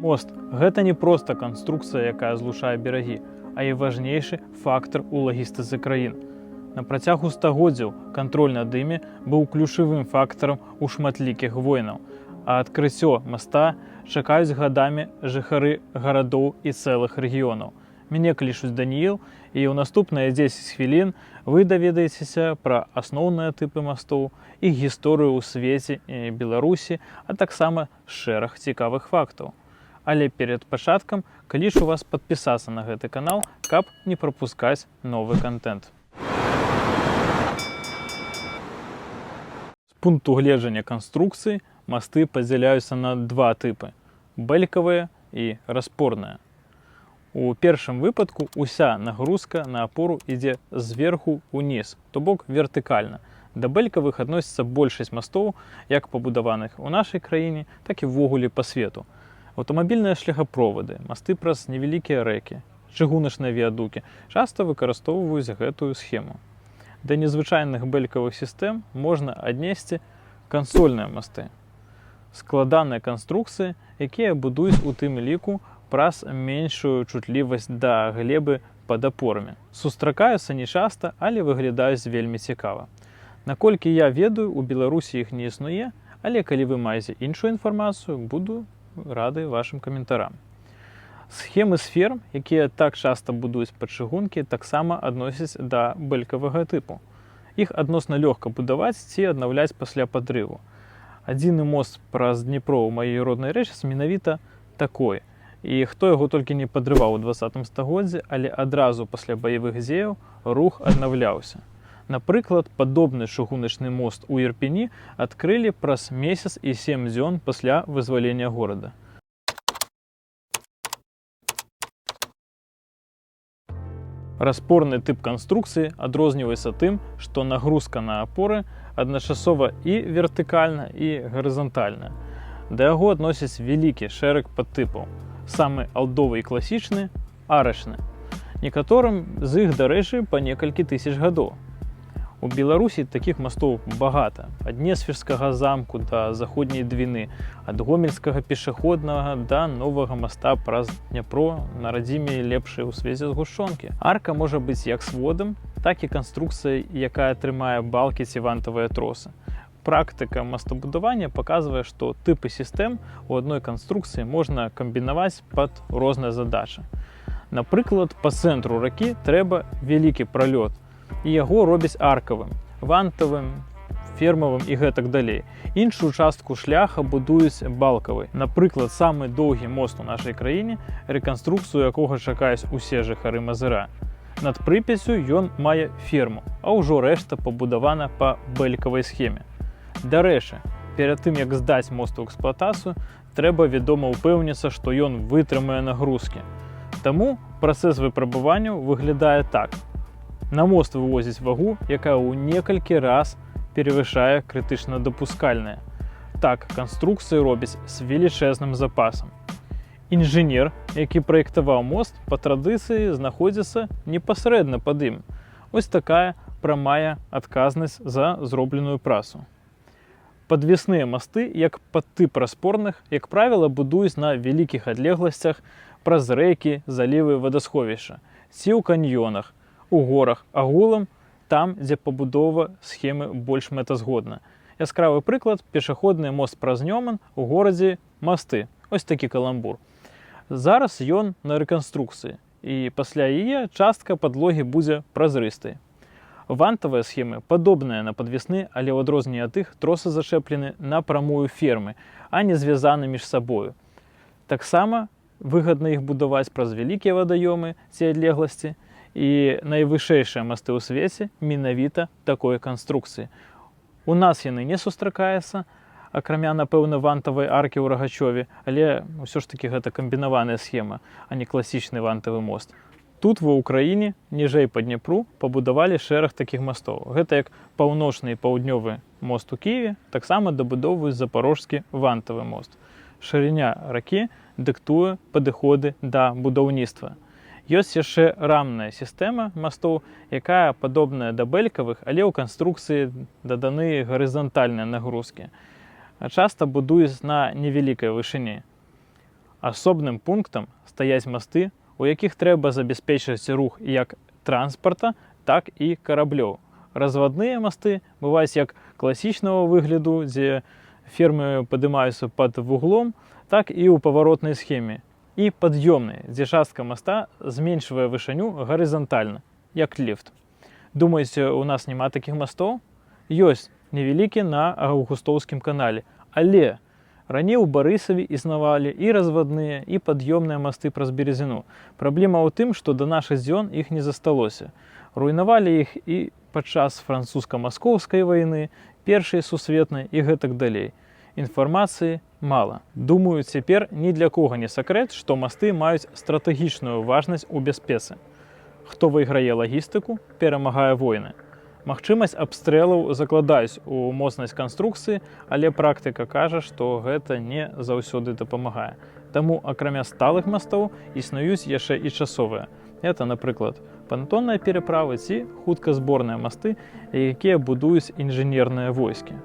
Мост — гэта не проста канструкцыя, якая злучае берагі, а і важнейшы фактар у лагістыцы краін. На працягу стагоддзяў кантроль над імі быў ключавым фактарам у шматлікіх войнаў. А адкрыццё моста чакаюць гадамі жыхары гарадоў і цэлых рэгіёнаў. Мяне клічуць Даніил, і ў наступныя 10 хвілін вы даведаецеся пра асноўныя тыпы мастоў, іх гісторыю ў свеце і Беларусі, а таксама шэраг цікавых фактаў. Але перад пачаткам клічу вас падпісацца на гэты канал, каб не прапускаць новы кантэнт. З пункту гледжання канструкцыі масты падзяляюцца на два тыпы: бэлькавыя і распорныя. У першым выпадку уся нагрузка на апору ідзе зверху ўніз, то бок вертыкальна. Да бэлькавых адносіцца большасць мастоў, як пабудаваных у нашай краіне, так і ўвогуле па свету. Аўтамабільныя шляхаправоды, масты праз невялікія рэкі, чыгуначныя віядукі часта выкарыстоўваюць гэтую схему. Да незвычайных бэлькавых сістэм можна аднесці кансольныя масты. Складаныя канструкцыі, якія будуюць у тым ліку праз меншую чутлівасць да глебы пад апорамі. Сустракаюцца нечаста, але выглядаюць вельмі цікава. Наколькі я ведаю, у Беларусі іх не існуе, але калі вы маеце іншую інфармацыю, буду рады вашым каментарам. Схемы з ферм, якія так часта будуюць пад чыгункі, таксама адносяць да бэлькавага тыпу. Іх адносна лёгка будаваць ці аднаўляць пасля падрыву. Адзіны мост праз Дніпро ў маёй роднай рэчыцы менавіта такой. І хто яго толькі не падрываў у 20 стагоддзі, але адразу пасля баявых дзеяў рух аднаўляўся. Напрыклад, падобны чыгуначны мост у Ірпені адкрылі праз месяц і 7 дзён пасля вызвалення горада. Распорны тып канструкцыі адрозніваецца тым, што нагрузка на апоры адначасова і вертыкальна, і гарызантальна. Да яго адносяць вялікі шэраг падтыпаў. Самы алдовы і класічны — арачны. Некаторым з іх, дарэчы, па некалькі тысяч гадоў. У Беларусі такіх мастоў багата. Ад Несвіжскага замку да Заходняй Двіны, ад Гомельскага пешаходнага да новага моста праз Дняпро на радзіме лепшай у свеце згушчонкі. Арка можа быць як сводам, так і канструкцыяй, якая трымае балкі ці вантавыя тросы. Практыка мастабудавання паказвае, што тыпы сістэм у адной канструкцыі можна камбінаваць пад розныя задачы. Напрыклад, па цэнтру ракі трэба вялікі пралёт, і яго робяць аркавым, вантавым, фермавым і гэтак далей. Іншую частку шляха будуюць балкавай. Напрыклад, самы доўгі мост у нашай краіне, рэканструкцыю якога чакаюць усе жыхары Мазыра. Над Прыпяццю ён мае ферму, а ўжо рэшта пабудавана па бэлькавай схеме. Дарэчы, перад тым як здаць мост у эксплуатацыю, трэба, вядома, упэўніцца, што ён вытрымае нагрузкі. Таму працэс выпрабаванняў выглядае так. На мост вывозіць вагу, якая ў некалькі раз перавышае крытычна дапускальнае. Так, канструкцыі робяць з велічэзным запасам. Інжынер, які праектаваў мост, па традыцыі знаходзіцца непасрэдна пад ім. Вось такая прамая адказнасць за зробленую працу. Падвесныя масты, як падтып распорных, як правіла, будуюць на вялікіх адлегласцях праз рэкі, залівы, вадасховішча, ці ў каньёнах, у горах, агулам там, дзе пабудова схемы больш мэтазгодна. Яскравы прыклад — пешаходны мост праз Нёман у горадзе Масты. Ось такі каламбур. Зараз ён на рэканструкцыі, і пасля яе частка падлогі будзе празрыстай. Вантавыя схемы падобныя на падвесны, але ў адрозненне ад іх тросы зачэплены напрамую фермы, а не звязаны між сабою. Таксама выгадна іх будаваць праз вялікія вадаёмы ці адлегласці, і найвышэйшыя масты ў свеце менавіта такой канструкцыі. У нас яны не сустракаюцца, акрамя, напэўна, вантавай аркі ў Рагачове, але ўсё ж такі гэта камбінаваная схема, а не класічны вантавы мост. Тут ва Ўкраіне, ніжэй па Дняпру, пабудавалі шэраг такіх мастоў. Гэта як паўночны і паўднёвы мост у Кіеве, таксама дабудоўваюць запарожскі вантавы мост. Шырыня ракі дыктуе падыходы да будаўніцтва. Ёсць яшчэ рамная сістэма мастоў, якая падобная да бэлькавых, але ў канструкцыі даданы гарызантальныя нагрузкі. Часта будуюць на невялікай вышыні. Асобным пунктам стаяць масты, у якіх трэба забяспечыць рух як транспарта, так і караблёў. Развадныя масты бываюць як класічнага выгляду, дзе фермы падымаюцца пад вуглом, так і ў паваротнай схеме. І пад'ёмныя, дзе частка моста зменшвае вышыню гарызантальна, як ліфт. Думаеце, у нас няма такіх мастоў? Ёсць невялікі на Аўгустоўскім канале, але раней у Барысаве існавалі і развадныя, і пад'ёмныя масты праз Беразіну. Праблема ў тым, што да нашых дзён іх не засталося. Руйнавалі іх і падчас французска-маскоўскай вайны, Першай сусветнай і гэтак далей. Інфармацыі мала. Думаю, цяпер ні для кога не сакрэт, што масты маюць стратэгічную важнасць у бяспецы. Хто выйграе лагістыку, перамагае войны. Магчымасць абстрэлаў закладаюць у моцнасць канструкцыі, але практыка кажа, што гэта не заўсёды дапамагае. Таму, акрамя сталых мастоў, існуюць яшчэ і часовыя. Это, напрыклад, пантонныя пераправы ці хутказборныя масты, якія будуюць інжынерныя войскі.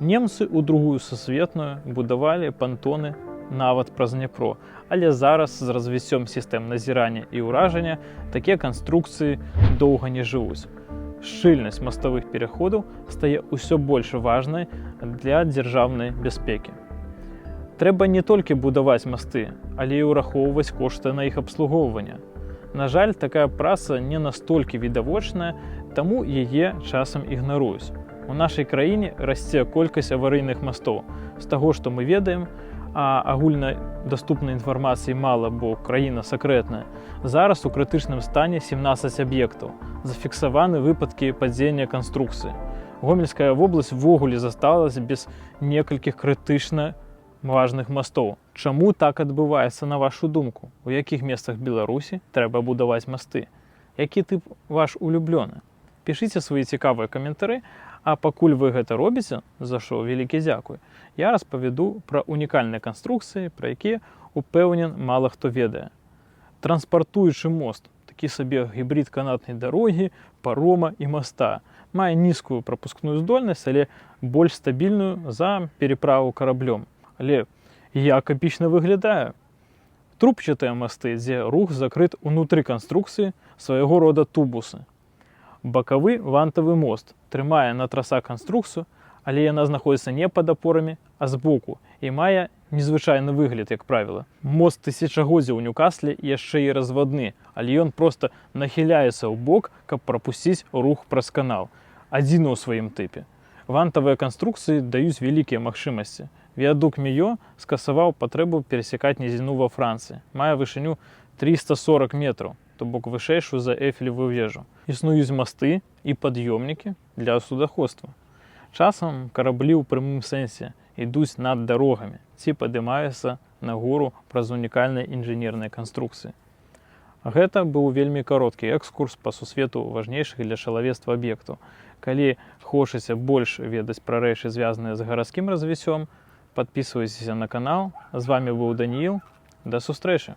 Немцы ў Другую сусветную будавалі пантоны нават праз Дняпро, але зараз з развіццём сістэм назірання і ўражання такія канструкцыі доўга не жывуць. Шчыльнасць маставых пераходаў стае ўсё больш важнай для дзяржаўнай бяспекі. Трэба не толькі будаваць масты, але і ўрахоўваць кошты на іх абслугоўванне. На жаль, такая праца не настолькі відавочная, таму яе часам ігнаруюць. У нашай краіне расце колькасць аварыйных мастоў. З таго, што мы ведаем, а агульнадаступнай інфармацыі мала, бо краіна сакрэтная. Зараз у крытычным стане 17 аб'ектаў. Зафіксаваны выпадкі падзення канструкцыі. Гомельская вобласць увогуле засталася без некалькіх крытычна важных мастоў. Чаму так адбываецца, на вашу думку? У якіх месцах Беларусі трэба будаваць масты? Які тып ваш улюблёны? Пішыце свае цікавыя каментары, а пакуль вы гэта робіце, за што вялікі дзякуй, я распавяду пра унікальныя канструкцыі, пра якія, упэўнен, мала хто ведае. Транспартуючы мост, такі сабе гібрид канатнай дарогі, парома і моста, мае нізкую прапускную здольнасць, але больш стабільную за пераправу караблём. Але як эпічна выглядае. Трубчатыя масты, дзе рух закрыт унутры канструкцыі, свайго рода тубусы. Бакавы вантавы мост трымае на трасах канструкцыю, але яна знаходзіцца не пад апорамі, а збоку і мае незвычайны выгляд, як правіла. Мост тысячагоддзя ў Ньюкасле яшчэ і развадны, але ён проста нахіляецца ў бок, каб прапусціць рух праз канал. Адзіны ў сваім тыпе. Вантавыя канструкцыі даюць вялікія магчымасці. Віядук Міё скасаваў патрэбу перасекаць нізіну ва Францыі. Мае вышыню 340 метраў, то бок вышэйшую за Эйфелевую вежу. Існуюць масты і пад'ёмнікі для судаходства. Часам караблі ў прямым сэнсе ідуць над дарогамі ці падымаюцца на гору праз унікальныя інжынерныя канструкцыі. Гэта быў вельмі кароткі экскурс па сусвету важнейшых для чалавецтва аб'ектаў. Калі хочаце больш ведаць пра рэчы, звязаныя з гарадскім развіццём, падпісвайцеся на канал. З вами быў Даніил. Да сустрэчы!